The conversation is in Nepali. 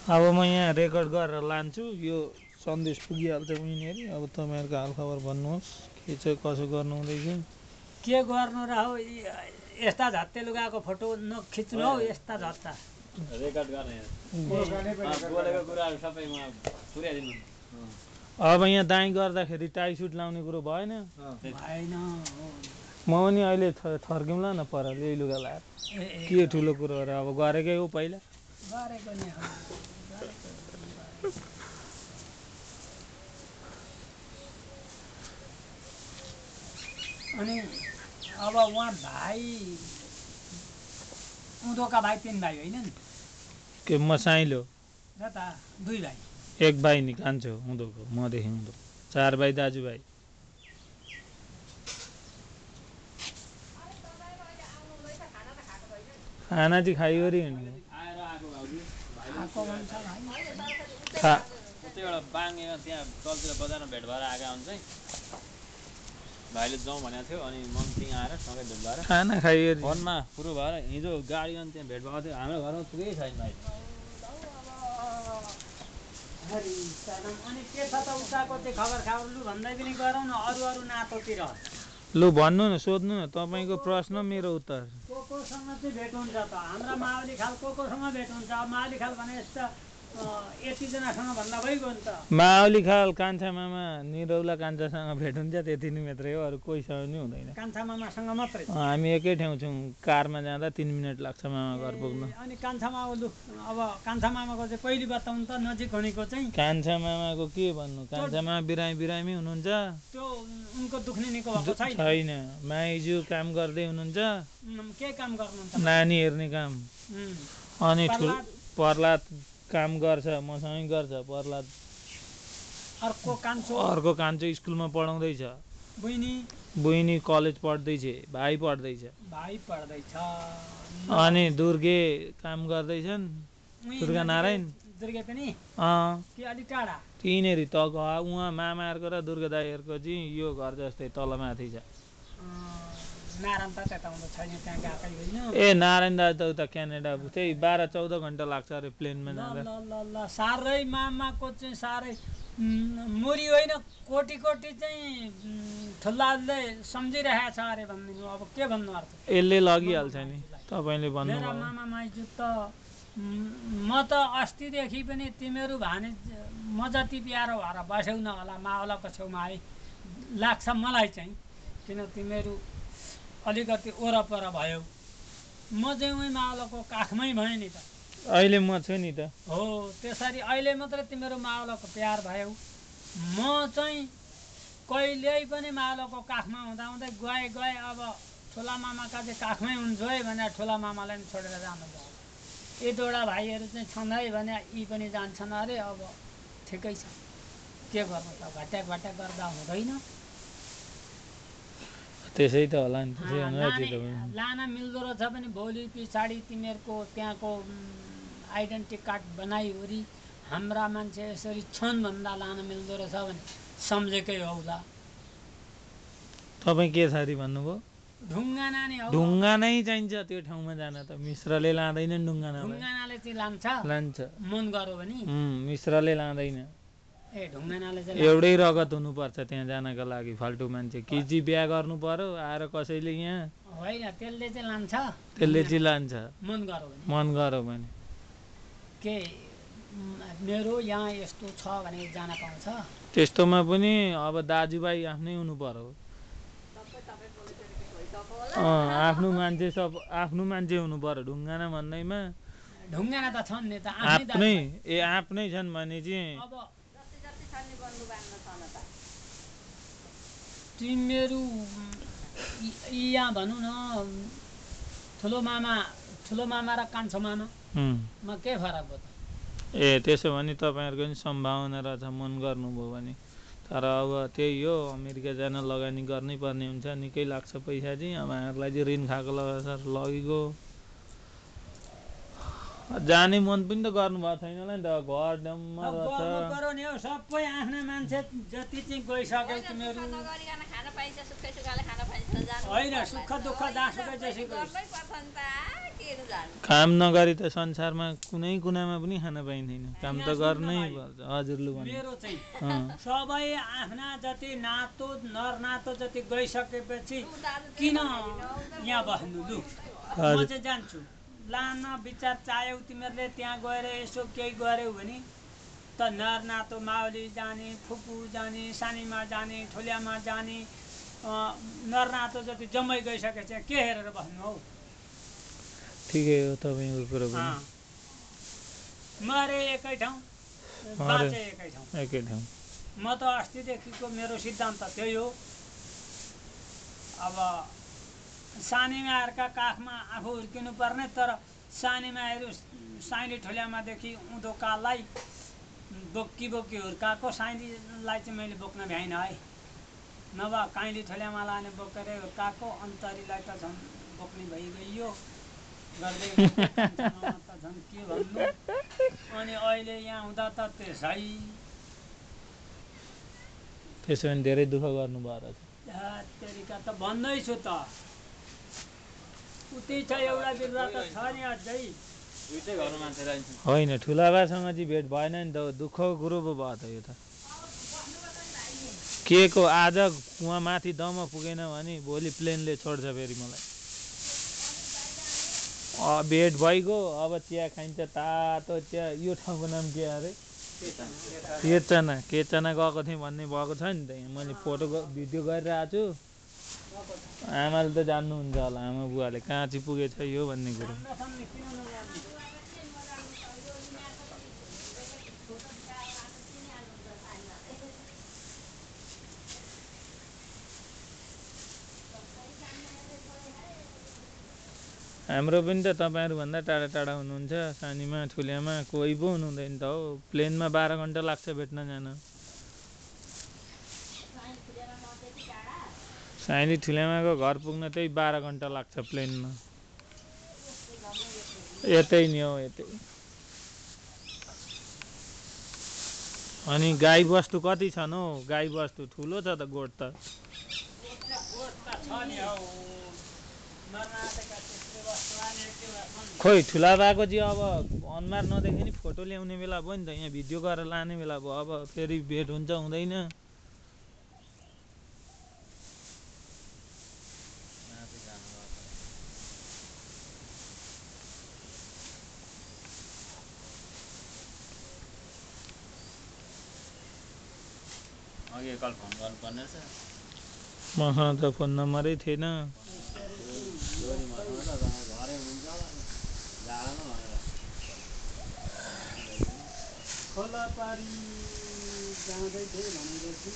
अब म यहाँ रेकर्ड गरेर लान्छु यो सन्देश पुगिहाल्छ उनीहरु अब तपाईहरुको हालखबर भन्नुहोस् के चाहिँ कसो गर्नु हुँदैछ के गर्नु र हो यस्ता झत्ते लुगाको फोटो नखिच्नु हौ यस्ता झत्ता रेकर्ड गर्ने बोलेको कुराहरु सबै म पुर्याइदिनु अब यहाँ दाइ गर्दाखेरि टाई सुट लाउने कुरो भएन भएन म पनि अहिले थर्किउँला न पर यही लुगा लाएर के ठुलो कुरो र अब गरेकै हो पहिला गरेको नि अनि अब उहाँ भाइ उदोका भाइ 3 भाइ होइन नि के म साइलो र त 2 भाइ एक भाइ नि कान्छो हुँदोको मदेखि हुँदो 4 भाइ दाजुभाइ खाना चाहिँ खाइवरी आएर आको भाउजू आको भन्छ भाइ त्यही एउटा बाङेमा त्यहाँ तलतिर बजारमा भेट भएर आएका हुन्छ भाइले जाउँ भनेको थियो अनि मन्थिङ आएर सँगै भेट भएर खाना खाइवरी फोनमा पुरो भएर हिजो गाडीमा त्यहाँ भेट भएको थियो हाम्रो घरमा पुगेकै छैन भाइ अनि के छ त उताको चाहिँ खबर लु भन्दै पनि गरौँ न अरू नातोतिर लु भन्नु न सोध्नु न तपाईको प्रश्न मेरो उत्तर कोसँग चाहिँ भेट हुन्छ त हाम्रा मावली खाल कोसँग भेट हुन्छ मावली खाल भने यस्तो यतिजनासँग भन्दा भइगयो नि त मावली खाल कान्छा मामा निरौला कान्छासँग भेट हुन्छ त्यति नै मात्रै हो अरू कोहीसँग नि हुँदैन कान्छा मामासँग मात्रै हामी एकै ठाउँ छौँ कारमा जाँदा 3 मिनेट लाग्छ मामा घर पुग्न अनि कान्छा मामा लु अब कान्छा मामाको चाहिँ पहिले बताउनु त नजिक हुनेको चाहिँ कान्छा मामाको के भन्नु कान्छा मामा बिरामी हुनुहुन्छ त्यो उनको दुख्ने निको भएको छैन माइजू काम गर्दै हुनुहुन्छ के काम गर्नुहुन्छ नानी हेर्ने काम अनि प्रहलाद काम गर्छ मसँगै गर्छ प्रहलाद अर्को कान्छो स्कुलमा पढाउँदैछ बहिनी कलेज पढ्दैछ भाइ पढ्दैछ अनि दुर्गे काम गर्दैछन् दुर्गा नारायण पनि के अलि टाढा तिनीहरु तक उहाँ मामाहरुको र दुर्गा दाइहरुको चाहिँ यो घर जस्तै तल माथि छ नारायण त त्यता हुँदा छैन त्यहाँ गएकै होइन ए नारायण दाइ त उता क्यानाडा त्यही 12-14 घण्टा लाग्छ अरे प्लेनमा जाँदा ल सारै मामाको चाहिँ सारै मुरी होइन कोटी चाहिँ ठुल्लाले सम्झिरहेको छ अरे भन्दिनु अब के भन्नु अर्थ यसले लगिहाल्छ नि तपाईले भन्नु मेरा मामा माइजू त म त अस्तिदेखि पनि तिमीहरू भाने म जति प्यारो भएर बस्यौ न होला मावलाको छेउमा है लाग्छ मलाई चाहिँ किन तिमीहरू अलिकति ओरपर भयो म चाहिँ उही मावलाको काखमै भएँ नि त अहिले म छु नि त हो त्यसरी अहिले मात्रै तिमीहरू मावलाको प्यार भयो म चाहिँ कहिल्यै पनि मावलाको काखमा हुँदा गए अब ठुला मामाका चाहिँ काखमै हुन्छु है भने ठुला मामालाई पनि छोडेर जानुभयो यी दुईवटा भाइहरू चाहिँ छन् है भने यी पनि जान्छन् अरे अब ठिकै छ के गर्नु त घट्याक गर्दा हुँदैन त्यसै त होला नि लान मिल्दो रहेछ भने भोलि पछाडि तिमीहरूको त्यहाँको आइडेन्टिटी कार्ड बनाइवरी हाम्रा मान्छे यसरी छन् भन्दा लान मिल्दो रहेछ भने सम्झेकै होला तपाईँ के साथी भन्नुभयो ढुङ्गाना नै हो ढुङ्गा नै चाहिन्छ त्यो ठाउँमा जान त मिश्रले लाँदैनन् ढुङ्गानाले चाहिँ लान्छ मन गर्यो भने मिश्रले लाँदैन ए ढुङ्गानाले चाहिँ एउटै रगत हुनुपर्छ त्यहाँ जानका लागि फाल्टु मान्छे किजी बिहा गर्नु पर्यो आएर कसैले यहाँ होइन त्यसले चाहिँ लान्छ त्यसले चाहिँ लान्छ मन गर्यो भने के मेरो यहाँ यस्तो छ भने जान पाउँछ त्यस्तोमा पनि अब दाजुभाइ आफ्नै हुनु पर्यो आफ्नो मान्छे हुनु पर्यो ढुङ्गाना भन्दैमा ढुङ्गाना त छन् नि त आफ्नै छन् भने चाहिँ तिमीहरू यहाँ भनौँ न ठुलो मामा र कान्छो मामा के फरक भयो त ए त्यसो भने तपाईहरुको पनि सम्भावना रहेछ मन गर्नुभयो भने तर अब त्यही हो अमेरिका जान लगानी गर्नै पर्ने हुन्छ निकै लाग्छ पैसा चाहिँ अब हामीहरुलाई चाहिँ ऋण खाएको लगातार लगेको जाने मन पनि त गर्नु भएको छैन होला नि त घर डम्मा रहेछ गर्नु पर्यो नि हो सबै आफ्ना मान्छे जति चाहिँ गइसक्यो तिमीहरू होइन सुख दुःख जहाँसुकै जेसुकै काम नगरी त संसारमा कुनै कुनामा पनि खान पाइँदैन काम त गर्नै पर्छ हजुर लु भन्नु मेरो चाहिँ सबै आफ्ना जति नातो नर नातो जति गइसकेपछि किन यहाँ बस्नु लु म चाहिँ जान्छु लान विचार चाह्यौ तिमीहरूले त्यहाँ गएर यसो केही गर्यौ भने त नर नातो मावली जाने फुपू जाने सानीमा जाने ठुल्यामा जाने नर नातो जति जम्मै गइसकेपछि के हेरेर बस्नु हौ ठिकै हो तपाईँको कुरो पनि मरे एकै ठाउँ बाँचे एकै ठाउँ एकै ठाउँ म त अस्तिदेखिको मेरो सिद्धान्त त्यही हो अब सानीमाहरूका काखमा आफू हुर्किनु पर्ने तर सानीमाहरू साइली ठुल्यामादेखि उँधो काललाई बोक्की बोक्की हुर्काएको साइलीलाई चाहिँ मैले बोक्न भ्याइन है नभए काइली ठुल्यामा लाने बोकेर हुर्काएको अन्तरीलाई त झन् बोक्ने भइगइयो गर्दै त झन् के भन्नु अनि अहिले यहाँ हुँदा त त्यसो भने धेरै दुःख गर्नुभयो रहेछ तरिका त भन्दैछु त उतै छ एउटा बिरुवा त छ नि अझै होइन ठुलाबासँग चाहिँ भेट भएन नि त दुःखको कुरो पो भयो त यो त के को आज उहाँ माथि दम पुगेन भने भोलि प्लेनले छोड्छ फेरि मलाई भेट भइगयो अब चिया खाइन्छ तातो चिया यो ठाउँको नाम के अरे केचना गएको थिएँ भन्ने भएको छ नि त यहाँ मैले फोटो भिडियो गरिरहेको छु आमाले त जान्नुहुन्छ होला आमा बुवाले कहाँ चाहिँ पुगेछ यो भन्ने कुरो हाम्रो पनि त तपाईँहरूभन्दा टाढा टाढा हुनुहुन्छ सानीमा ठुल्यामा कोही पो हुनुहुँदैन त हो प्लेनमा 12 घन्टा लाग्छ भेट्न जान साइली ठुल्यामाको घर पुग्न त्यही 12 घन्टा लाग्छ प्लेनमा यतै नि हो यतै अनि गाई बस्तु कति छन् हौ गाई बस्तु ठुलो छ त गोठ त खोइ ठुला भएको चाहिँ अब अनुहार नदेखे नि फोटो ल्याउने बेला भयो नि त यहाँ भिडियो गरेर लाने बेला भयो अब फेरि भेट हुन्छ हुँदैन मसँग त फोन नम्बरै थिएन खोला पारी जाँदै थिएँ भनेदेखि